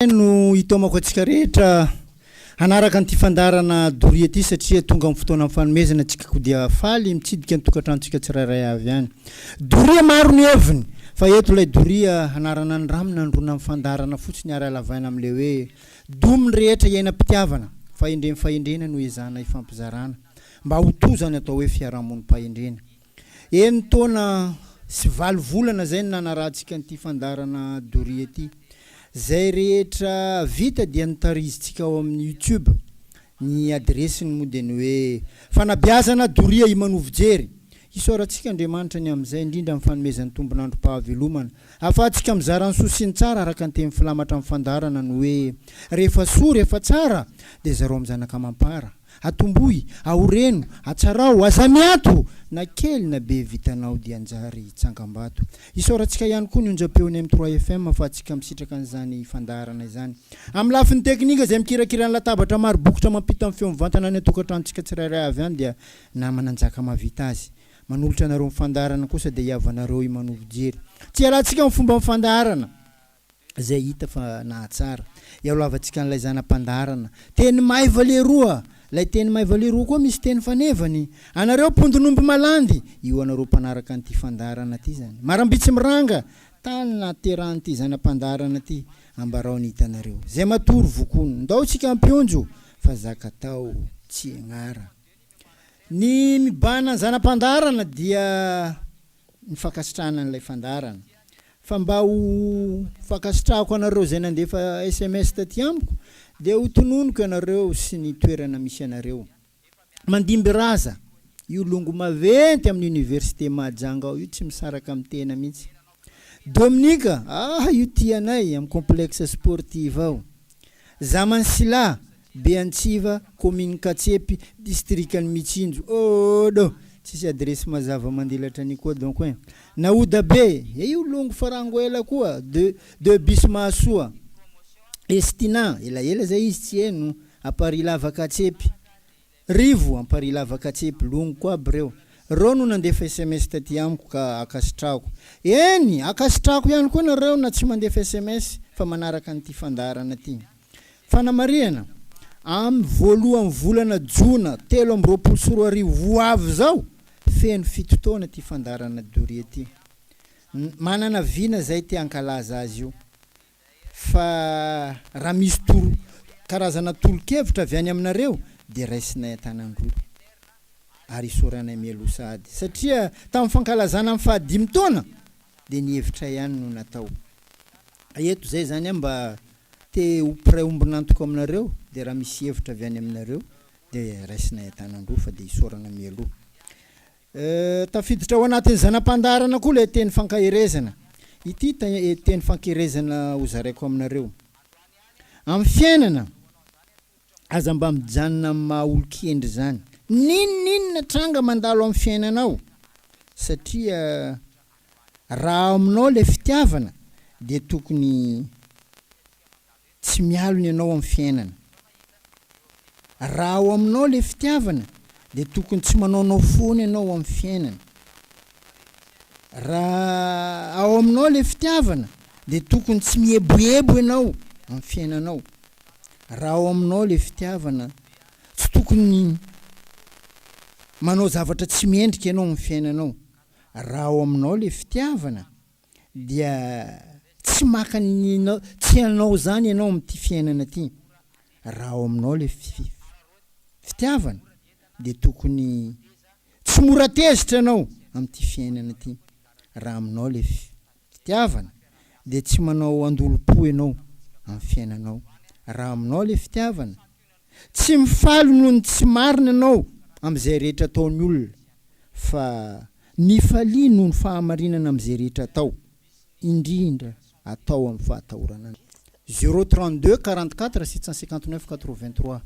No hitaomako antsika rehetra hanaraka an'ity fandaharana doria ity satria tonga amin'ny fotoana fanomezana antsika koa dia faly mitsidika ny tokantranontsika tsirairay avy any. Doria maro ny heviny fa eto ilay doria anarana ny ramy nandroana amin'ny fandaharana fotsiny ary halavaina amin'ilay hoe domy ny rehetra iainam-pitiavana, fahendren'ny fahendrena no ezahana ifampizarana mba ho toa izany atao hoe fiarahamonim-pahendrena. Enin-taona sy valo volana izay no nanarahantsika an'ity fandaharana doria ity. Izay rehetra vita dia notarizintsika ao amin'ny YouTube. Ny adiresiny moa dia ny hoe Fanabeazana Doria Imanovijery. Isaorantsika Andriamanitra ny amin'izay, indrindra amin'ny fanomezany tombon'androm-pahavelomana. Ahafahantsika mizara ny soa sy ny tsara araka ny teny filamatra amin'ny fandaharana ny hoe Rehefa soa, rehefa tsara dia zarao amin'ny zanaka amam-para. Atombohy, aoreno, atsarao, aza miato! Na kely na be vitanao dia anjary tsangambato. Isaorantsika ihany koa ny onjam-peon'ny M trois FM fa antsika misitraka an'izany fandaharana izany. Amin'ny lafiny teknika izay mikirakira ny latabatra maro bokotra mampita ny feo mivantana any an-tokantranontsika tsirairay avy any dia namana Njaka mahavita azy. Manolotra anareo ny fandaharana kosa dia hihavanareo i Manovo Jery. Tsy ialantsika amin'ny fomba fandaharana. izay hita fa nahatsara. Ialovantsika an'ilay zana-pandaharana. Teny maiva leroa! Ilay teny maiva leroa koa misy teny fanevany. Anareo mpondin'omby malandy! Io anareo mpanaraka an'ity fandaharana ity izany. Marambitsy miranga! Tany nahaterahan'ity zana-pandaharana ity. Ambarao ny hitanareo. Izay matory vokono. Ndao tsika hampionjo fa zaka tao tsy agnara. Ny mibahana ny zana-pandaharana dia ny fankasitrahana an'ilay fandaharana. Fa mba ho fankasitrahako anareo izay nandefa sms taty amiko dia ho tononiko ianareo sy ny toerana misy anareo. Mandimby Raza, io longo maventy amin'ny université Mahajanga ao io tsy misaraka amin'ny tena mihitsy. Dominique, ah io tianay amin'ny complexe sportive ao. Zaman Sila, Beantsiva, commune Katsepy, distrikan'i Mitsinjo. Ôôdô! Tsisy adiresy mazava mandilatra an'io koa donko ein! Nahoda be, e io longo farangoela koa, de de bis Mahasoa. Estina, elaela zay izy tsy heno, Aparilava Katsepy. Rivo, Amparilava Katsepy, longoko aby reo. Reo no nandefa sms taty amiko ka ankasitrahako. Eny, ankasitrahako ihany koa nareo na tsy mandefa sms fa manaraka an'ity fandaharana ty. Fanamarihana, Amin'ny voalohan'ny volana jona 2023 ho avy izao, feno fito taona ity fandaharana doria ity. Manana vina izay te hankalaza azy io. Fa raha misy toro karazana tolo-kevitra avy any aminareo dia raisinay an-tanan-droa ary isaoranay mialoha sahady satria tamin'ny fankalazana ny fahadimy taona dia ny hevitray ihany no natao. Eto izay izany aho mba te ho mpiray ombon'antoka aminareo dia raha misy hevitra avy any aminareo dia raisinay an-tanan-droa fa dia isaorana mialoha. Tafiditra ao anatin'ny zana-pandaharana koa ilay teny fankaherezana. Ity teny fankerezana hozaraiko aminareo. Amin'ny fiainana, aza mba mijanona amin'ny maha olon-kendry izany. N'inon'inona tranga mandalo amin'ny fiainanao. Satria raha ao aminao ilay fitiavana dia tokony Tsy mialona ianao amin'ny fiainana. Raha ao aminao ilay fitiavana dia tokony tsy manaonao foana ianao amin'ny fiainana. Raha ao aminao ilay fitiavana dia tokony tsy mieboebo ianao amin'ny fiainanao. Raha ao aminao ilay fitiavana tsy tokony manao zavatra tsy mendrika ianao amin'ny fiainanao. Raha ao aminao ilay fitiavana dia tsy maka ny tsy anao zany ianao amin'ity fiainana ity, raha ao aminao le fitiavana dia tokony tsy mora tezitra ianao amin'ity fiainana ity, raha aminao le fitiavana dia tsy manao andolom-po ianao amin'ny fiainanao, raha aminao le fitiavana tsy mifaly noho ny tsy marina ianao amin'izay rehetra ataon'ny olona fa Mifalia noho ny fahamarinana amin'izay rehetra atao, indrindra atao amin'ny fahatahorana an'. Zéro 32 44 759 83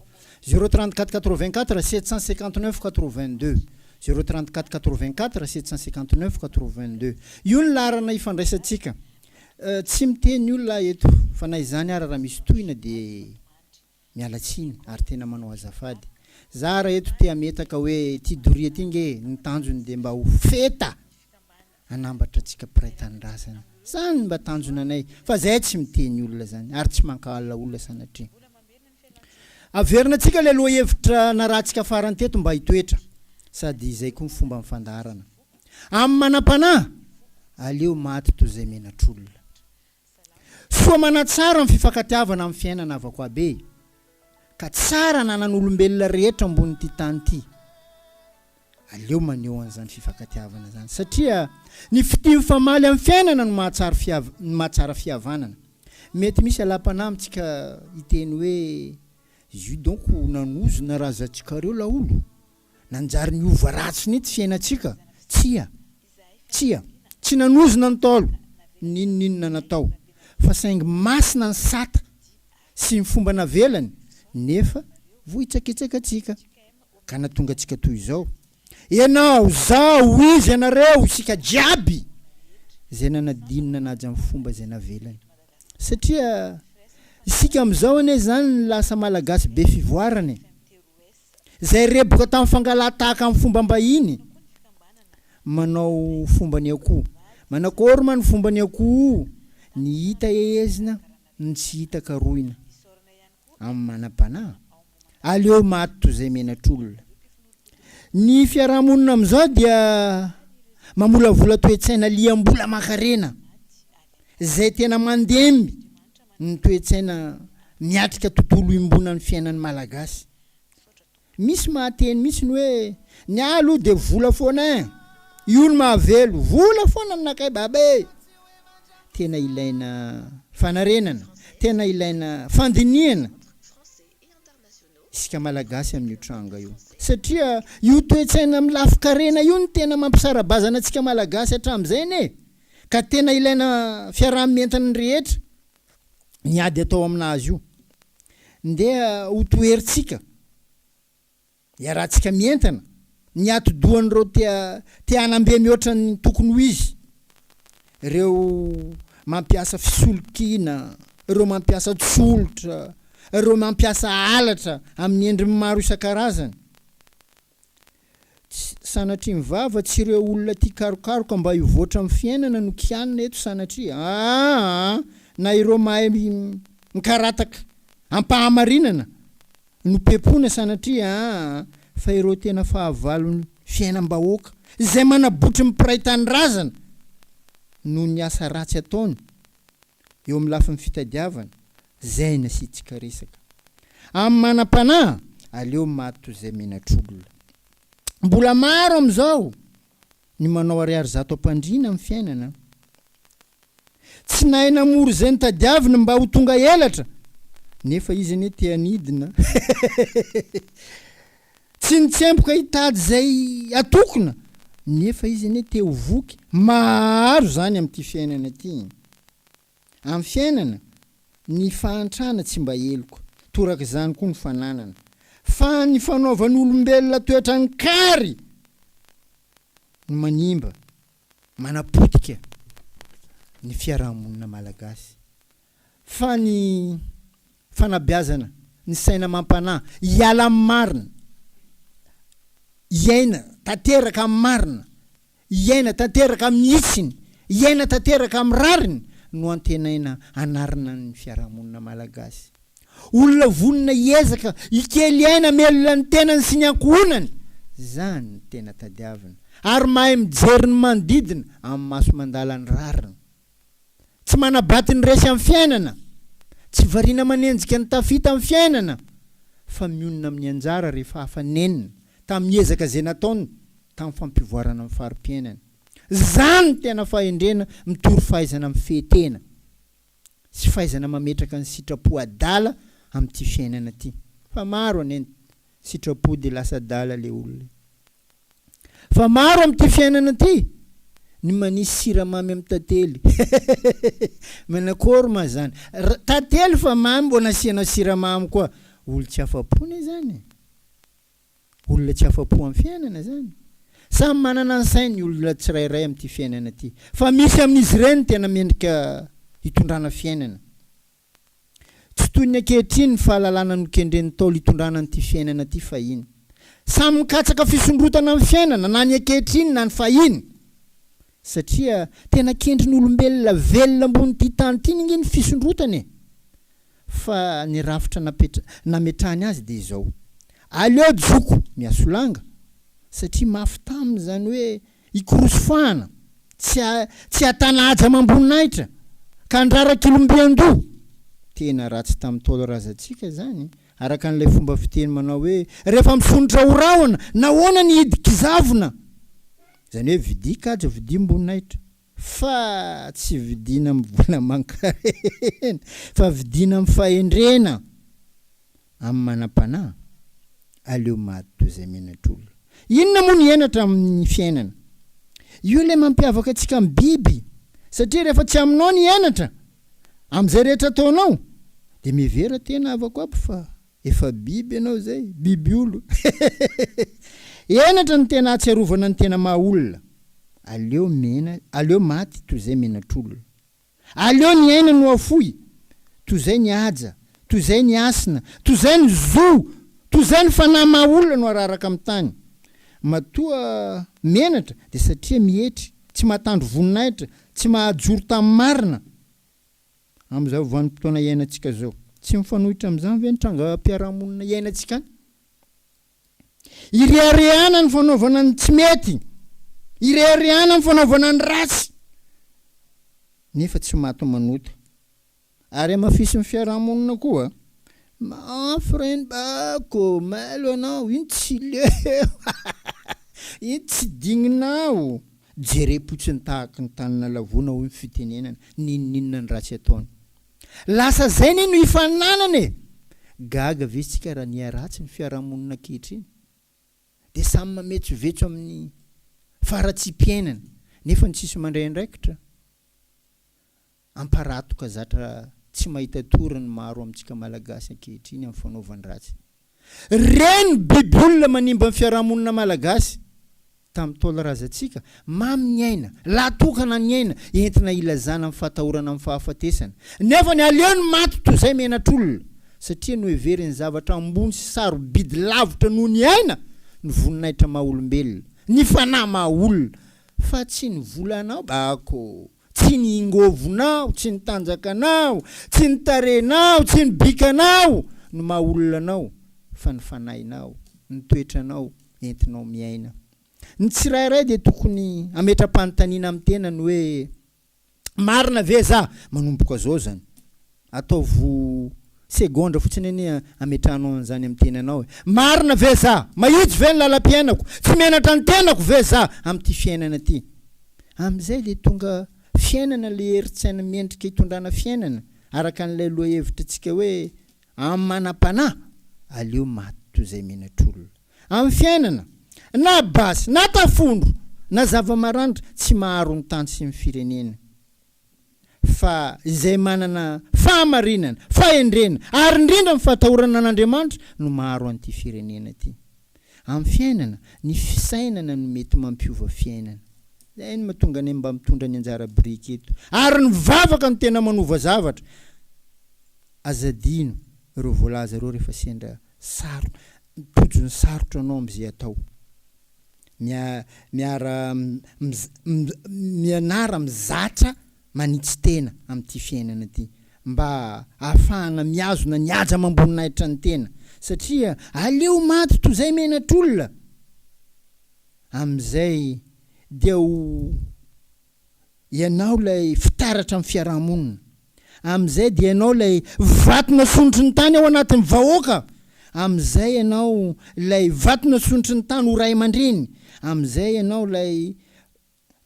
Zéro 34 84 759 82 Zéro 34 84 759 82 Io ny laharana ifandraisantsika. Tsy miteny olona aho eto fa na izany ara raha misy tohina dia. Miala tsiny ary tena manao azafady. Za ara eto te hametaka hoe ity doria ty nge ny tanjony de mba ho feta hanambatra antsika mpiray tanindrazana. Zany mba tanjona anay fa zay tsy miteny olona zany ary tsy mankahala olona sanatria. Averina antsika ilay lohahevitra narahantsika farany teto mba hitoetra sady izay koa ny fomba ny fandaharana. Amin'ny manam-panahy, aleo maty toy izay menatr'olona. Soa manatsara ny fifankatiavana amin'ny fiainana havako habe ka tsara ananan'olombelona rehetra ambonin'ity tany ity. Aleo maneho an'izany fifankatiavana izany satria ny fitia mifamaly amin'ny fiainana no mahatsara no mahatsara fihavanana. Mety misy alam-panahy amintsika hiteny hoe izy io donko nanozona razantsikareo laolo, nanjary niova ratsy mihitsy fiainantsika. Tsia. Tsia, tsy nanozona ny Ntaolo n'inon'inona natao, fa saingy masina ny sata sy ny fomba navelany, nefa vohitsakitsaka antsika, ka nahatonga antsika toy izao. Ianao, izaho, izy, ianareo, isika jiaby, izay nanadino nanaja ny fomba izay navelany. Satria isika amin'izao anie izany lasa Malagasy be fivoarana e! Izay reboka tamin'ny fangalan-tahaka amin'ny fombam-bahiny, manao fomba ny akoho. Manakôry ma ny fomba ny akoho? Ny hita hehezina, ny tsy hita karohina. Amin'ny manam-panahy, aleo maty toy izay menatr'olona. Ny fiaraha-monina amin'izao dia mamolavola toe-tsaina liam-bola aman-karena, izay tena mandemy ny toe-tsaina miatrika tontolo iombonan'ny fiainan'ny Malagasy. Misy mahateny mihitsy ny hoe ny ahy aloha dia vola foana ein! Io no mahavelo, vola foana ny nakay baba e! Tena ilaina fanarenana, tena ilaina fandinihana isika Malagasy amin'io tranga io. Satria io toe-tsaina milafin-karena io no tena mampisara-bazana antsika Malagasy hatramin'izay anie! Ka tena ilaina fiaraha-mientana ny rehetra ny ady atao aminazy io. Ndeha ho toherintsika, iarahantsika mientana, ny atidohan'ireo te te hanambe mihoatra ny tokony ho izy, ireo mampiasa fisolokiana, ireo mampiasa tsolotra, ireo mampiasa halatra amin'ny endriny maro isan-karazany. Tsy, sanatria ny vava, tsy ireo olona tia karokaroka mba hivoatra amin'ny fiainana no kianina eto sanatria aa na ireo mahay mikarataka am-pahamarinana no pepona sanatria aa fa ireo tena fahavalon'ny fiainam-bahoaka izay manabotry ny mpiray tanindrazana noho ny asa ratsy ataony eo amin'ny lafiny fitadiavana, zay nasiantsika resaka. Amin'ny manam-panahy, aleo maty toy izay menatr'olona. Mbola maro amin'izao ny manao ariary zato am-pandriana amin'ny fiainana. Tsy nahay namory izay notadiaviny mba ho tonga elatra, nefa izy anie te hanidina. Tsy nitsemboka hitady izay atokona, nefa izy anie te ho voky. Maro izany amin'ity fiainana ity. Amin'ny fiainana, ny fahantrana tsy mba heloka, toraka izany koa ny fananana. Fa ny fanaovan'olombelona toetra an-kary no manimba, manapotika ny fiarahamonina malagasy. Fa ny fanabeazana ny saina amam-panahy hiala amin'ny marina, hiaina tanteraka amin'ny marina, hiaina tanteraka amin'ny hitsiny, hiaina tanteraka amin'ny rariny no antenaina hanarina ny fiarahamonina malagasy. Olona vonona hiezaka hikely aina hamelona ny tenany sy ny ankohonany, izany no tena tadiavina, ary mahay mijery ny manodidina amin'ny maso mandala ny rariny. Tsy manabaty ny resy amin'ny fiainana, tsy variana manenjika ny tafita amin'ny fiainana fa mionona amin'ny anjara rehefa afa-nenina tamin'ny ezaka izay nataony tamin'ny fampivoarana ny fari-piainany. Izany no tena fahendrena mitory fahaizana mifehy tena sy fahaizana mametraka ny sitrapo adala amin'ity fiainana ity. Fa maro anie ny sitrapo dia lasa adala le olona e. Fa maro amin'ity fiainana ity ny manisy siramamy amin'ny tantely. Manakory ma zany? Tantely fa mamy mbô nasianao siramamy koa. Olo tsy afa-po ne zany e. Olona tsy afa-po amin'ny fiainana zany. Samy manana ny sainy ny olona tsirairay amin'ity fiainana ity. Fa misy amin'izy ireny tena mendrika hitondrana fiainana. Tsy toy ny ankehitriny ny fahalalana nokendren'ny Ntaolo hitondrana an'ity fiainana ity fahiny. Samy mikatsaka fisondrotana amin'ny fiainana na ny ankehitriny na ny fahiny. Satria tena kendrin'olombelona velona ambonin'ity tany ity ange ny fisondrotana e! Fa ny rafitra napetra nametrahany azy dia izao, aleo joko mihasolanga satria mafy taminy izany hoe hikorosofahana, tsy tsy hatana haja amam-boninahitra ka handrarak'ilombian-doha! Tena ratsy tamin'ny Ntaolo razantsika izany, araka an'ilay fomba fiteny manao hoe rehefa misondrotra ho rahona, nahoana ny hidy kizavona? Izany hoe vidia kajy, vidiam-boninahitra. Fa tsy vidiana amin'ny vola aman-karena, fa vidiana amin'ny fahendrena, amin'ny manam-panahy. Aleo maty toy izay menatr'olona. Inona moa ny henatra amin'ny fiainana? Io ilay mampiavaka antsika amin'ny biby, satria rehefa tsy aminao ny henatra, amin'izay rehetra ataonao, dia mihevera tena havako aby fa Efa biby ianao izay, biby olo. Henatra no tena ahatsiarovana ny tena maha olona. Aleo mena, aleo maty toy izay menatr'olona. Aleo ny aina no afoy, toy izay ny haja, toy izay ny hasina, toy izay ny zo, toy izay ny fanahy maha olona no araraka amin'ny tany. Matoa menatra dia satria mietry, tsy mahatandro voninahitra, tsy mahajoro tamin'ny marina. Amin'izao vanim-potoana iainantsika izao. Tsy mifanohitra amin'izany ve ny trangam-piarahamonina iainantsika any? Ireharehana ny fanaovana ny tsy mety, ireharehana ny fanaovana ny ratsy, nefa tsy maty manota. Ary hamafisin'ny fiarahamonina koa, mafy reny bako, mailo ianao, iny tsy leo, iny tsy digninao. Jerem-potsiny tahaky ny tany nalavona hoy ny fitenenana, n'inon'inona ny ratsy ataony. Lasa zay anie no ifaninanana e! Gaga ve isika raha niha-ratsy ny fiarahamonina ankehitriny? Dia samy mametsovetso amin'ny faharatsiam-piainana, nefa ny tsisy mandray andraikitra? Amparatoka zatra tsy mahita tory ny maro amintsika Malagasy ankehitriny amin'ny fanaovan-dratsy. Reny biby olona manimba ny fiarahamonina Malagasy tamin'ny Ntaolo razantsika, mamy ny aina, lahy tokana ny aina, entina ilazana ny fahatahorana amin'ny fahafatesana. Nefa ny aleo ny maty toy izay menatr'olona, satria noheveriny zavatra ambony sy sarobidy lavitra noho ny aina ny voninahitra maha olombelona, ny fanahy maha olona, fa tsy ny volanao bako. Tsy ny ingovonao, tsy ny tanjakanao, tsy ny tarehinao, tsy ny bikanao no maha olona anao fa ny fanahinao, ny toetranao entinao miaina. Ny tsirairay dia tokony hametra-panontaniana amin'ny tenany hoe, Marina ve za? Manomboka zao zany. Ataovy segondra fotsiny anie ametrahanao an'izany amin'ny tenanao e. Marina ve za? Mahitsy ve ny lalam-piainako? Tsy menatra ny tenako ve za amin'ity fiainana ity? Amin'izay le tonga fiainana le herin-tsaina mendrika hitondrana fiainana araka an'ilay lohahevitrintsika hoe amin'ny manam-panahy, aleo maty toy izay menatr'olona. Amin'ny fiainana, na basy, na tafondro, na zava-maranitra, tsy maharo ny tany sy ny firenena. Fa izay manana fahamarinana, fahendrena, ary indrindra ny fahatahorana an'Andriamanitra no maharo an'ity firenena ity. Amin'ny fiainana, ny fisainana no mety mampiova fiainana. Izay no mahatonga anay mba mitondra ny anjara biriky eto. Ary ny vavaka no tena manova zavatra. Aza adino ireo voalaza ireo rehefa sendra saro, tojo ny sarotra anao amin'izay atao. Miara mianara mizatra manitsy tena amin'ity fiainana ity mba ahafahana mihazona ny haja amam-boninahitra ny tena satria aleo maty toy izay menatr'olona amin'izay dia ho Ianao ilay fitaratra amin'ny fiarahamonina. Amin'izay dia ianao ilay vato nasondrotry ny tany ao anatin'ny vahoaka. Amin'izay ianao ilay vato nasondrotry ny tany ho ray aman-dreny. Amin'izay ianao ilay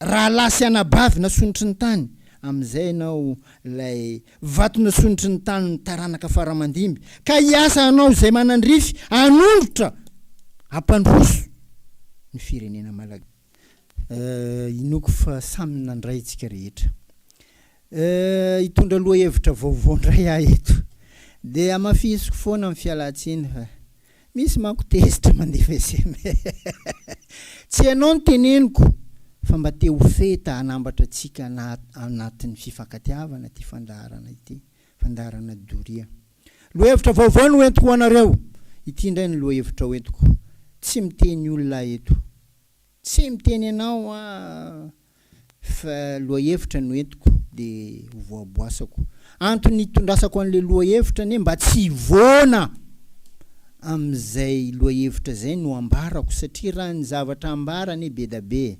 rahalahy sy anabavy nasondrotry ny tany. Amin'izay ianao ilay vato nasondrotry ny tany ny taranaka fara aman-dimby. Ka hiasa hanao izay manandrify hanondrotra, hampandroso ny firenena malagasy. Eh, inoako fa samy nandray isika rehetra. Eh, hitondra lohahevitra vaovao indray aho eto. Dia hamafisiko foana ny fialan-tsiny fa misy manko tezitra mandefa sms. Tsy ianao no teneniko fa mba te ho feta hanambatra antsika anatin'ny fifankatiavana ity fandaharana ity, fandaharana doria. Lohahevitra vaovao no entiko ho anareo. Ity indray ny lohahevitra hoentiko. Tsy miteny olona aho eto. Tsy miteny anao aho. Fa lohahevitra no entiko de ho voaboasako. Antony itondrasako an'le lohahevitra anie mba tsy hivoana amin'izay lohahevitra izay no ambarako satria raha ny zavatra ambara anie bedabe e,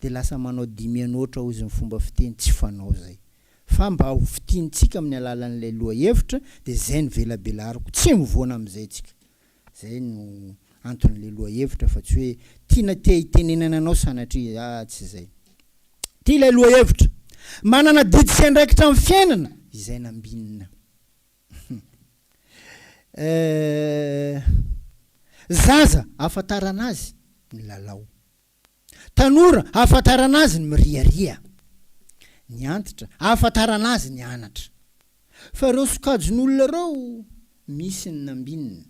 de lasa manao dimianoatra hozy ny fomba fiteny, tsy fanao zay. Fa mba ho fintinintsika amin'ny alalan'ilay lohahevitra de zay no velabelariko, tsy mivoana amin'izay tsika. Zay no anton'le lohahevitra fa tsy hoe tiana te hitenenana anao sanatria, ah tsy zay. Ty ilay lohahevitra, manana adidy sy andraikitra amin'ny fiainana izay nambinina. Eh, zaza ahafantarana azy ny lalao. Tanora ahafantarana azy ny miriaria. Ny antitra ahafantarana azy ny anatra. Fa ireo sokajin'olona ireo misy ny nambinina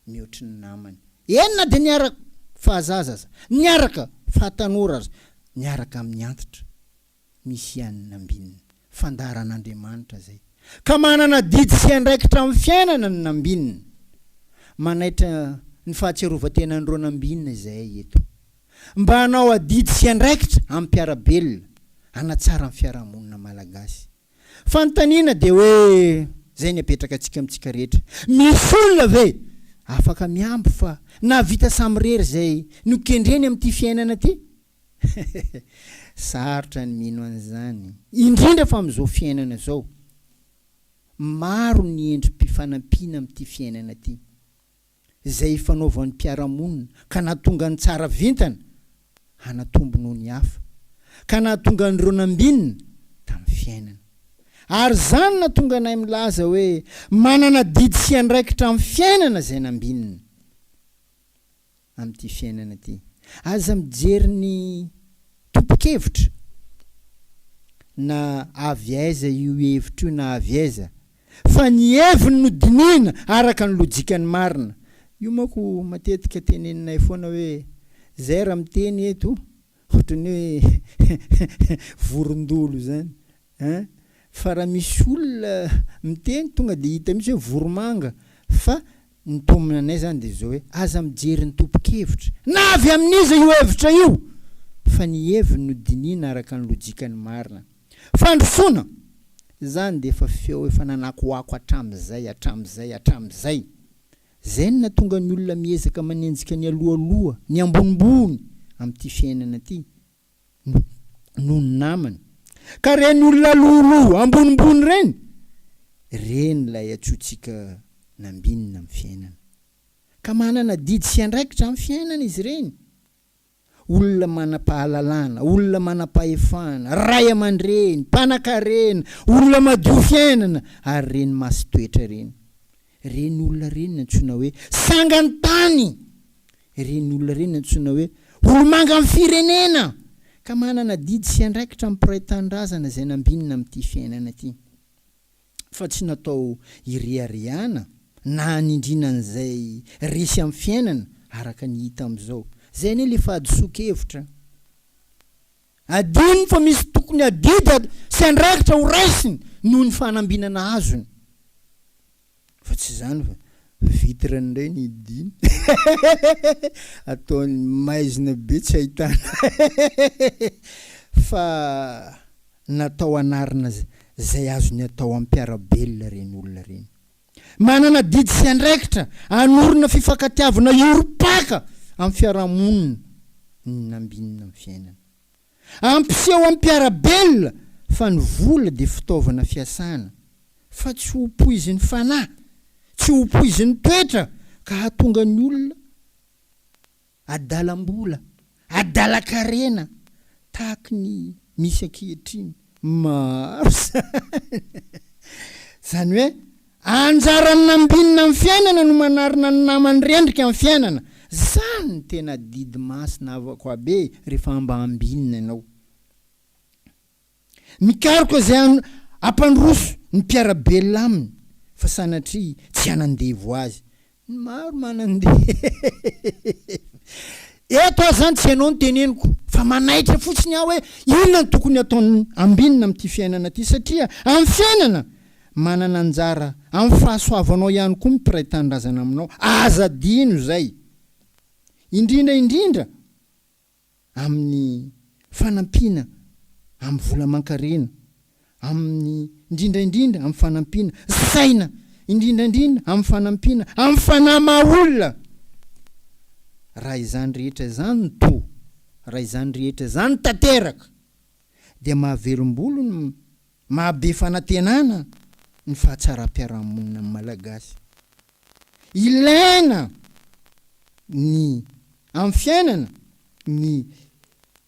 mihoatry ny namany. Eny na dia niaraka fahazaza aza, niaraka fahatanora aza, niaraka amin'ny antitra. Misy ihany ny nambinina. Fandaharan'Andriamanitra izay. Ka manana adidy sy andraikitra amin'ny fiainana ny nambinina. Manaitra ny fahatsiarovan-tenan'ireo nambinina izahay eto. Mba hanao adidy sy andraikitra amin'ny mpiara-belona, hanatsara ny fiarahamonina malagasy. Fanontaniana dia hoe, izay ny apetraka antsika amintsika rehetra, misy olona ve afaka mihambo fa nahavita samirery izay nokendreny amin'ity fiainana ity? Sarotra ny mino an'izany, indrindra fa amin'izao fiainana izao. Maro ny endri-pifanampiana amin'ity fiainana ity, izay ifanaovan'ny mpiara-monina ka nahatonga ny tsara vintana hanatombo noho ny hafa, ka nahatonga an'ireo nambinina tamin'ny fiainana. Ary izany no nahatonga anay milaza hoe manana adidy sy andraikitra amin'ny fiainana izay nambinina. amin'ity fiainana ity. Aza mijery ny tompon-kevitra na avy aiza io hevitra io na avy aiza fa ny heviny no dinihina araka ny lojikany marina. Io manko matetika teneninay foana hoe zay raha miteny eto ohatran'ny hoe vorondolo zany Hein? Fa raha misy olona miteny tonga dia hita mihitsy hoe voromanga fa ny tomina anay zany dia zao hoe aza mijery ny tompon-kevitra na avy amin'iza io hevitra io fa ny heviny no dinihina araka ny lojikany marina. Fandrosoana! Zany dia efa feo efa nanakoako hatramizay hatramizay hatramizay. Zay no nahatonga ny olona miezaka manenjika ny alohaloha, ny ambonimbony amin'ity fiainana ity. noho ny namany. Ka ireny olona alohaloha ambonimbony ireny, ireny ilay antsointsika nambinina amin'ny fiainana. Ka manana adidy sy andraikitra amin'ny fiainana izy ireny. Olona manam-pahalalana, olona manam-pahefana, ray aman-dreny, mpanan-karena, olona madio fiainana, ary ireny masin-toetra ireny. Ireny olona ireny no antsoina hoe sangan-tany. Ireny olona ireny antsoina hoe olomangan'ny firenena ka manana adidy sy andraikitra amin'ny mpiray tanindrazana izay nambinina amin'ity fiainana ity fa tsy natao hireharehana na hanindriana an'izay resy amin'ny fiainana araka ny hita amin'izao. Izay anie ilay fahadisoan-kevitra. Adinony fa misy tokony adidy sy andraikitra ho raisiny noho ny fanambinana azony. Fa tsy izany fa vitre indray ny hidiny ataony maizina be tsy ahitana fa natao hanarina izay azony atao amin'ny mpiara-belona ireny olona ireny. Manana adidy sy andraikitra hanorina fifankatiavana hiorim-paka amin'ny fiarahamonina ny nambinina amin'ny fiainana. Ampiseho amin'ny mpiara-belona fa ny vola dia fitaovana fiasana, fa tsy ho poizin'ny fanahy, tsy ho poizin'ny toetra ka hahatonga ny olona adalam-bola, adalan-karena tahaky ny misy ankehitriny. Maro izany. Izany hoe anjaran'ny nambinina amin'ny fiainana no manarina ny namany rendrika amin'ny fiainana. Izany no tena adidy masina havako habe rehefa mba ambinina ianao. Mikaroka izay hampandroso ny mpiara-belona aminy fa sanatria tsy hanandevo azy. Ny maro manandevo. Eto aho izany tsy ianao no teneniko fa manaitra fotsiny aho hoe inona no tokony hataon'ny ambinina amin'ity fiainana ity satria amin'ny fiainana manana anjara amin'ny fahasoavanao ihany koa ny mpiray tanindrazana aminao. Aza adino izay. Indrindra indrindra amin'ny fanampiana. Amin'ny vola aman-karena, amin'ny, indrindra indrindra amin'ny fanampiana, saina, indrindra indrindra amin'ny fanampiana, amin'ny fanahy maha olona. Raha izany rehetra izany no to, raha izany rehetra izany tanteraka, dia mahavelom-bolo ny mahabe fanantenana ny fahatsaram-piarahamonina amin'ny Malagasy. Ilaina ny amin'ny fiainana ny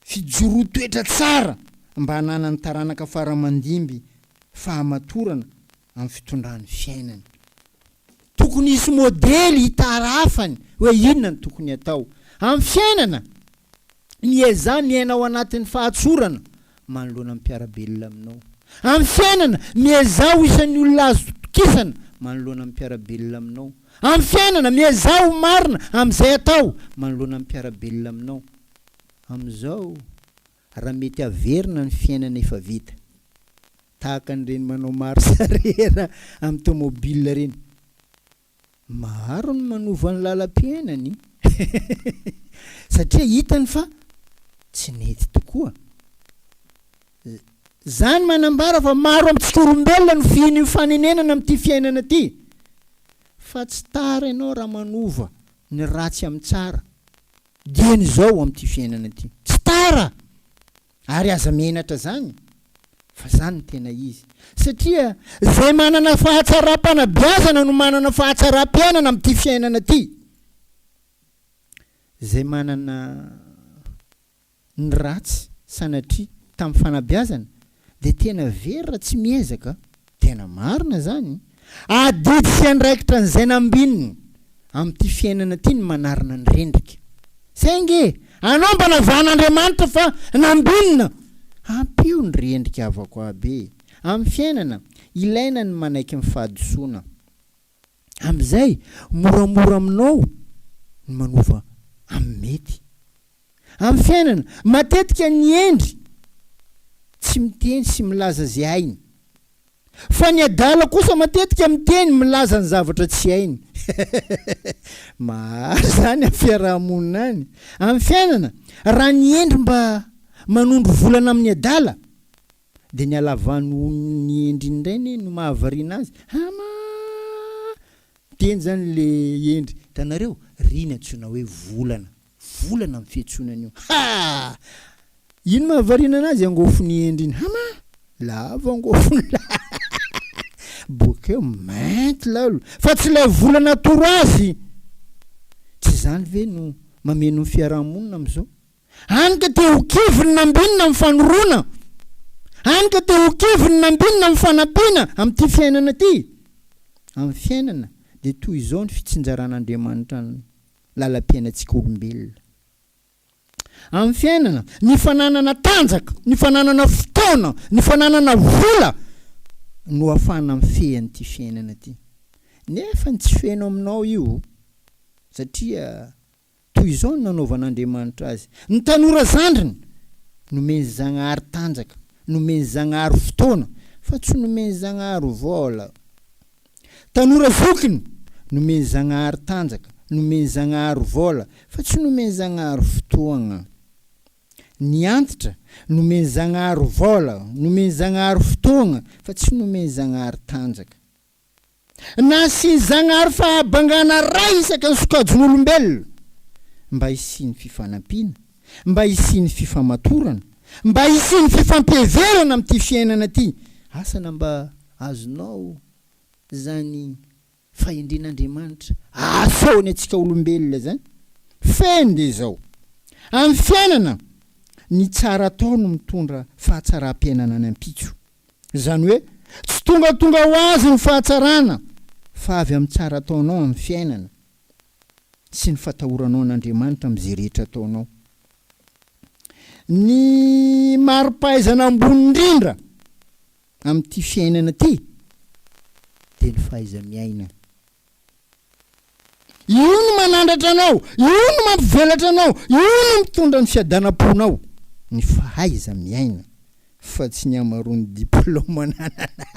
fijoroan-toetra tsara mba hananan'ny taranaka fara aman-dimby fahamatorana amin'ny fitondrany fiainany. Tokony hisy modely hitarafany hoe inona no tokony hatao. Amin'ny fiainana, miezaha miaina ao anatin'ny fahatsorana manoloana ny mpiara-belona aminao. Amin'ny fiainana, miezaha ho isan'ny olona azo tokisana manoloana ny mpiara-belona aminao. Amin'ny fiainana, miezaha ho marina amin'izay atao manoloana ny mpiara-belona aminao. Amin'izao, raha mety haverina ny fiainana efa vita, tahaka an'ireny manao marche arrière amin'ny tomobile ireny, maro ny manova ny lalam-piainany satria hitany fa tsy nety tokoa. Izany manambara fa maro amintsika olombelona no fihino io fanenenana amin'ity fiainana ity. Fa tsy tara ianao raha manova ny ratsy amin'ny tsara dieny izao amin'ity fiainana ity. Tsy tara! Ary aza menatra izany fa izany no tena izy. Satria izay manana fahatsaram-panabeazana no manana fahatsaram-piainana amin'ity fiainana ity. Izay manana ny ratsy sanatria tamin'ny fanabeazana dia tena very raha tsy miezaka, tena marina izany, adidy sy andraikitra an'izay nambinina amin'ity fiainana ity ny manarina ny rendrika, saingy e, anao mba navahan'Andriamanitra fa nambinina, ampio ny rendrika havako aby e, amin'ny fiainana, ilaina ny manaiky ny fahadisoana, amin'izay moramora aminao ny manova amin'ny mety. Amin'ny fiainana, matetika ny hendry tsy miteny sy milaza izay hainy. Fa ny adala kosa matetika miteny milaza ny zavatra tsy hainy. Maro izany amin'ny fiaraha-monina any. Amin'ny fiainana, raha ny hendry mba manondro volana amin'ny adala, dia ny halavan'ny honon'ny hendry indray anie no mahavariana azy. Hama! Miteny izany ilay hendry. Hitanareo? Ry ny antsoina hoe volana. Volana amin'ny fiantsoana an'io. Ha! Ino mahavariana anazy angôfon'i Hendry iny? Hama! Lava angôfony la. Bôkeo mainty lalo. Fa tsy ilay volana atoro azy! Tsy izany ve no mameno ny fiarahamonina amin'izao? Hany ka te ho kivy ny nambinina amin'ny fanoroana. Hany ka te ho kivy ny nambinina amin'ny fanampiana amin'ity fiainana ity. Amin'ny fiainana dia toy izao ny fitsinjaran'Andriamanitra ny lalam-piainantsika olombelona. Amin'ny fiainana, ny fananana tanjaka, ny fananana fotoana, ny fananana vola no ahafahana mifehy an'ity fiainana ity. Nefa ny tsy feno aminao io satria toy izao no nanaovan'Andriamanitra azy. Ny tanora zandriny, nomen'i Zagnahary tanjaka, nomen'i Zagnahary fotoana, fa tsy nomen'i Zagnahary vola. Tanora zokiny, nomen'i Zagnahary tanjaka, nomen'i Zagnahary vôla, fa tsy nomen'i Zagnahary fotoagna. Ny antitra, nomen'i Zagnahary vôla, nomen'i Zagnahary fotoagna, fa tsy nomen'i Zagnahary tanjaka. Nasian'i Zagnahary fahabangana ray isaka ny sokajin'olombelona, mba hisian'ny fifanampiana, mba hisian'ny fifamatorana, mba hisian'ny fifampiheverana amin'ity fiainana ity. Asa na mba azonao izany fahendren'Andriamanitra asehony antsika olombelona izany? Fehiny dia izao, amin'ny fiainana, ny tsara atao no mitondra fahatsaram-piainana any ampitso. Izany hoe, tsy tongatonga ho azy ny fahatsarana fa avy amin'ny tsara ataonao amin'ny fiainana. sy ny fatahoranao an'Andriamanitra amin'izay rehetra ataonao. Ny mari-pahaizana ambony indrindra amin'ity fiainana ity dia ny fahaiza-miaina. Io no manandratra anao, io no mampivelatra anao, io no mitondra ny fiadanam-ponao, ny fahaiza-miaina fa tsy ny hamaroan'ny diplaoma ananana.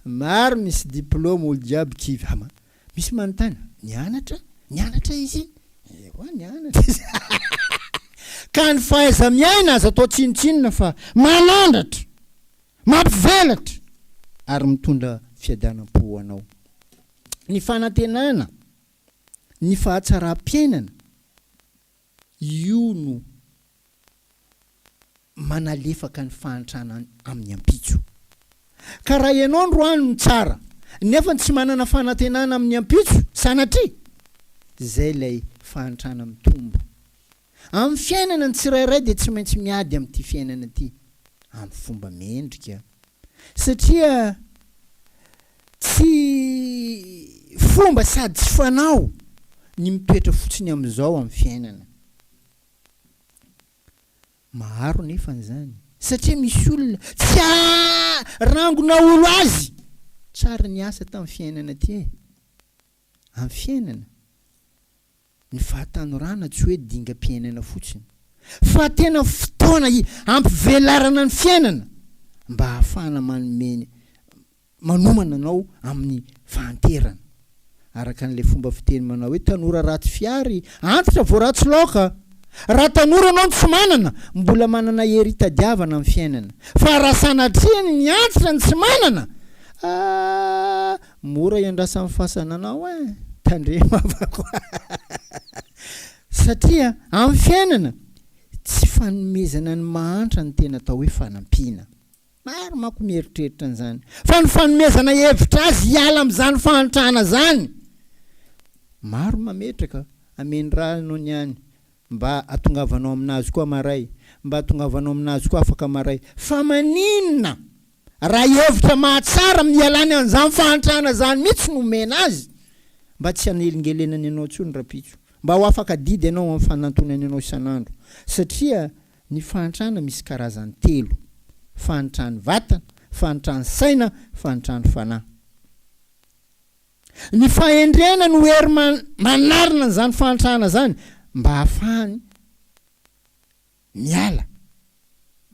Maro misy diplaoma olo jiaby kivy hama. Misy manontany, nianatra? Nianatra izy iny? Ewa, nianatra izy. Ka ny fahaiza-miaina aza atao tsinontsinona fa manandratra, mampivelatra ary mitondra fiadanam-po ho anao. Ny fanantenana ny fahatsaram-piainana, io no manalefaka ny fahantrana amin'ny ampitso. Ka raha ianao androany no tsara nefa tsy manana fanantenana amin'ny ampitso, sanatria, izay ilay fahantrana mitombo. Amin'ny fiainana ny tsirairay dia tsy maintsy miady amin'ity fiainana ity amin'ny fomba mendrika satria tsy fomba sady tsy fanao ny mitoetra fotsiny amin'izao amin'ny fiainana. Maro nefa an'izany satria misy olona tsy rangona olo azy tsara ny asa tamin'ny fiainana ity e! Amin'ny fiainana. Ny fahatanorana tsy hoe dingam-piainana fotsiny, fa tena fotoana hampivelarana ny fiainana mba hahafahana manome manomana anao amin'ny fahanterana. Araka an'ilay fomba fiteny manao hoe tanora ratsy fihary, antitra vao ratsy laoka. Raha tanora ianao no tsy manana, mbola manana hery hitadiavana amin'ny fiainana. Fa raha sanatria ny antitra no tsy manana, ah! Mora iandrasan'ny fasana anao ein! Tandremo havako Satria amin'ny fiainana, tsy fanomezana ny mahantra no tena atao hoe fanampiana. Maro manko mieritreritra an'izany. Fa ny fanomezana hevitra azy hiala amin'izany fahantrana izany. Maro mametraka, ameno rano ny any, mba hatongavanao aminazy koa maray, mba hatongavanao aminazy koa afaka maray. Fa maninona? Raha hevitra mahatsara amin'ny hialany an'izany fahantrana izany mihitsy no omena azy, mba tsy hanelingelenany anao intsony rahampitso, mba ho afaka adidy ianao amin'ny fanantonany anao isan'andro, satria ny fahantrana misy karazany telo, fahantran'ny vatana, fahantran'ny saina, fahantran'ny fanahy. Ny fahendrena no hery manarina an'izany fahantrana izany mba hahafahany miala,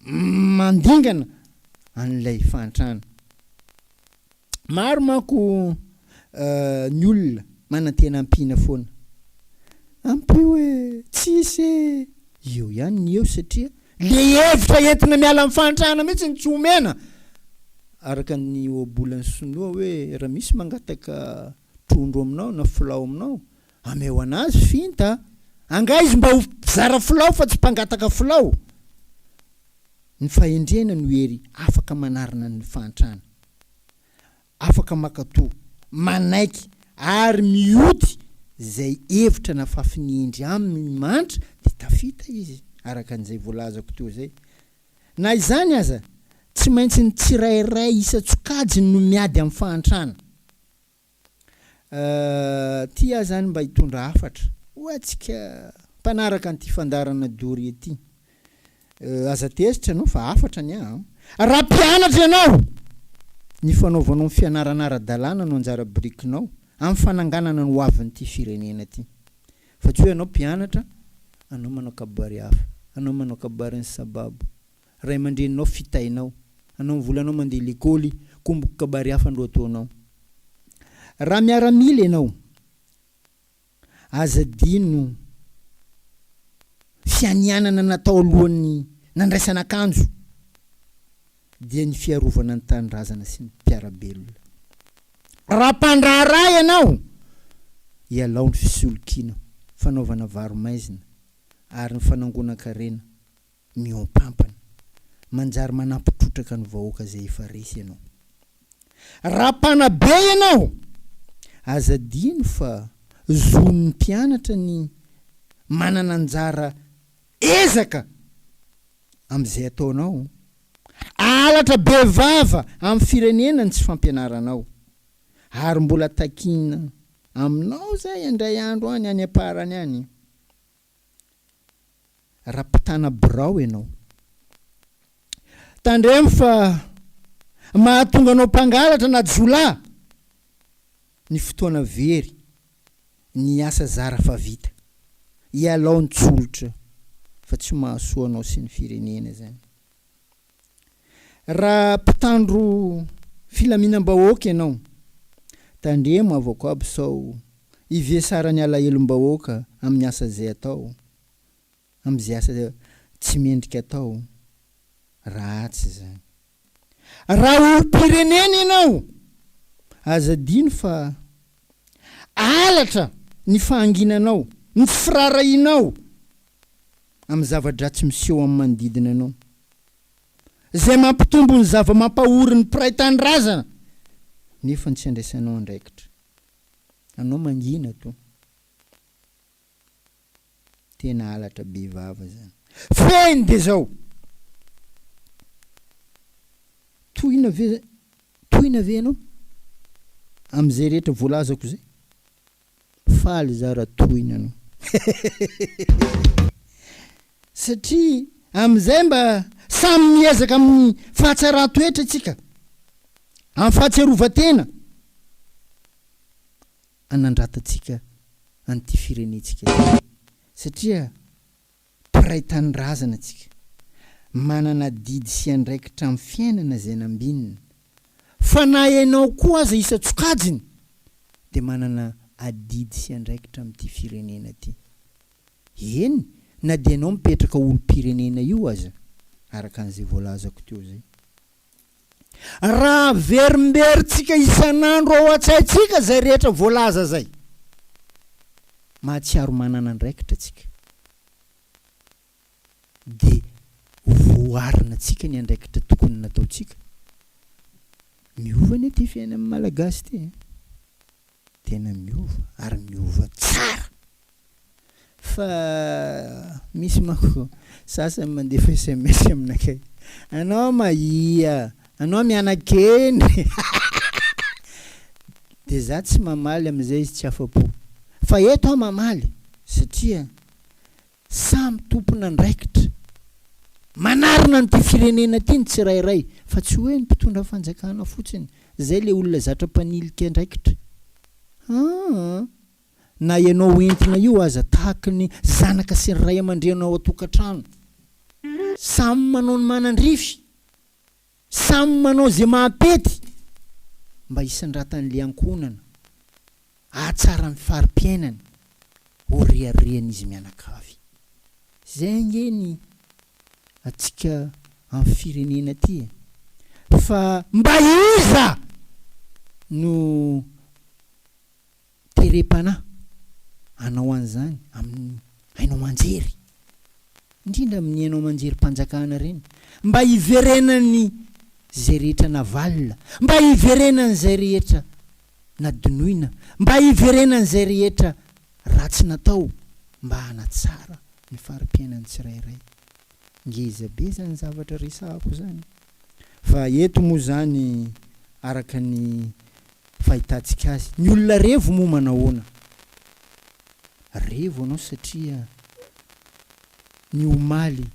mandingana an'ilay fahantrana. Maro manko ny olona manantena ampiana foana. Ampio e! Tsisy e! Eo ihany ny eo satria le hevitra entina miala amin'ny fahantrana mihitsy no tsy omena. Araka ny ohabolan'ny sinoa hoe raha misy mangataka trondro aminao na filao aminao Ameo anazy finta a! Angaha izy mba ho mpizara filao fa tsy mpangataka filao? Ny fahendrena no hery afaka manarina ny fahantrana. Afaka mankatò, manaiky ary mioty izay hevitra nafafin'ny hendry aminy ny mahantra dia tafita izy, araka an'izay voalazako teo izay. Na izany aza, tsy maintsy ny tsirairay isan-tsokajiny no miady amin'ny fahantrana. Ty aho zany mba hitondra hafatra ho antsika mpanaraka an'ity fandaharana doria ity. Aza tezitra ianao fa hafatra ny ahy an. Raha mpianatra ianao, ny fanaovanao ny fianarana ara-dalàna no anjara birikinao amin'ny fananganana ny hoavin'ity firenena ity. Fa tsy hoe ianao mpianatra, anao manao kabary hafa, anao manao kabarin'ny sababo. Ray aman-dreninao fitainao. Anao ny volanao mandeha lekôly, komboko kabary hafa ndro ataonao. Raha miaramila ianao, aza adino fianianana natao alohan'ny nandraisana akanjo dia ny fiarovana ny tanindrazana sy ny mpiara-belona. Raha mpandraharaha ianao, ialao ny fisolokiana, fanaovana varo-maizina ary ny fanangonan-karena. mihoampampana, manjary manampy trotraka ny vahoaka izay efa resy ianao. Raha mpanabe ianao, aza adino fa zon'ny mpianatra ny manana anjara ezaka amin'izay ataonao. Halatra bevava amin'ny firenena ny tsy fampianaranao, ary mbola takiana aminao izay indray andro any any am-parany any. Raha mpitana birao ianao. Tandremo fa mahatonga anao mpangalatra na jiolahy ny fotoana very, ny asa zara fa vita. Ialao ny tsolotra fa tsy mahasoa anao sy ny firenena izany. Raha mpitandro filaminam-bahoaka ianao, tandremo havako aby sao ivesaran'ny alahelom-bahoaka amin'ny asa izay atao. amin'izay asa tsy mendrika atao, ratsy izany. Raha olom-pirenena ianao, aza adino fa halatra ny fahanginanao, ny tsy firaharahianao amin'ny zava-dratsy miseho amin'ny manodidina anao, izay mampitombo ny zava-mampahory ny mpiray tanindrazana, nefa ny tsy andraisanao andraikitra. Anao mangina to. Tena halatra be vava zany. Fehiny de zao! Tohina ve tohina ve ianao amzay rehetra voalazako zay? Faly za raha tohina anao. Satria amzay mba samy miezaka amin'ny fahatsaran-toetra tsika, amin'ny fahatsiarovan-tena. hanandratantsika an'ity firenentsika ity satria mpiray tanindrazana antsika, manana adidy sy andraikitra amin'ny fiainana izay nambinina, fa na ianao koa aza isan-tsokajiny dia manana adidy sy andraikitra amin'ity firenena ity. Eny, na dia ianao mipetraka olom-pirenena io aza, araka an'izay voalazako teo izay. Raha averimberintsika isan'andro ao an-tsaintsika izay rehetra voalaza izay, mahatsiaro manana andraikitra tsika, dia ho voaarina tsika ny andraikitra tokony nataontsika. Miova anie ity fiainan'ny Malagasy ity e! Tena miova ary miova tsara! Fa misy manko sasany mandefa sms aminakay, anao mahia, anao miana-kendry de za tsy mamaly amizay izy tsy afa-po. Fa eto aho mamaly satria samy tompon'andraikitra manarina an'ity firenena ity ny tsirairay fa tsy hoe ny mpitondra fanjakana fotsiny, zay le olona zatra mpanilika andraikitra. Aa. Na ianao entina io aza tahaky ny zanaka sy ny ray aman-dreny ao an-tokantrano. Samy manao ny manandrify, samy manao izay mahapety mba hisandratan'ilay ankohonana, hahatsara ny fari-piainany, ho reharehan'izy mianakavy. Izay ange ny antsika amin'ny firenena aty e! Fa mba iza no terem-panahy hanao an'izany amin'ny haino aman-jery, indrindra amin'ny haino aman-jerim-panjakana ireny, mba hiverenan'ny izay rehetra navalona, mba hiverenan'izay rehetra nadinoina, mba hiverenan'izay rehetra ratsy natao, mba hanatsara ny fari-piainan'ny tsirairay. Ngeza be izany zavatra resahako izany. Fa eto moa izany araka ny fahitantsika azy. Ny olona revo moa manahoana? Revo anao satria ny omaly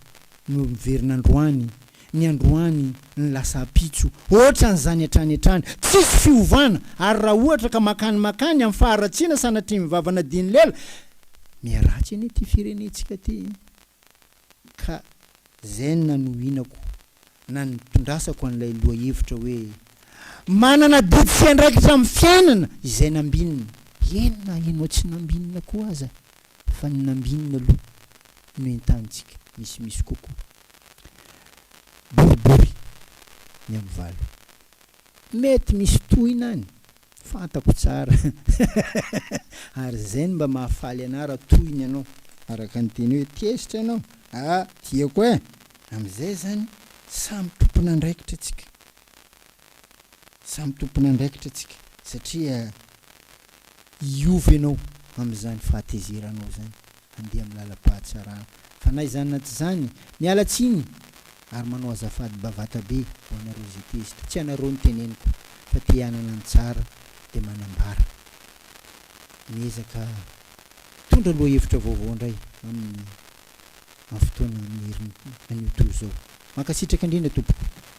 no miverina androany, ny androany ny lasa ampitso, ohatran'izany hatrany hatrany, tsisy fiovana, ary raha ohatra ka makany makany amin'ny faharatsiana sanatria ny vava nadin'ny lela, miharatsy anie ity firenentsika ity e! Ka zay no nanohinako na nitondrasako an'ilay lohahevitra hoe manana adidy sy andraikitra amin'ny fiainana izay nambinina. Eny na ianao tsy nambinina koa aza fa ny nambinina aloha no entanintsika misimisy kokoa. Boribory ny amin'ny valo. Mety misy tohina any, fantako tsara ary zay no mba mahafaly anah raha tohina ianao, araka ny teny hoe tezitra ianao, ah tiako eh! Amizay zany samy tompon'andraikitra tsika, samy tompon'andraikitra tsika satria hiova ianao amizany fahatezeranao zany. handeha amin'ny lalam-pahatsarana. Fa na izany na tsy izany, miala tsiny ary manao azafady bavata be ho anareo izay tezitra. Tsy anareo no teneniko fa te hanana ny tsara dia manambara. Miezaka mitondra lohahevitra vaovao indray amin'ny amin'ny fotoana amin'ny heriny anio toy izao. Mankasitraka indrindra tompoko.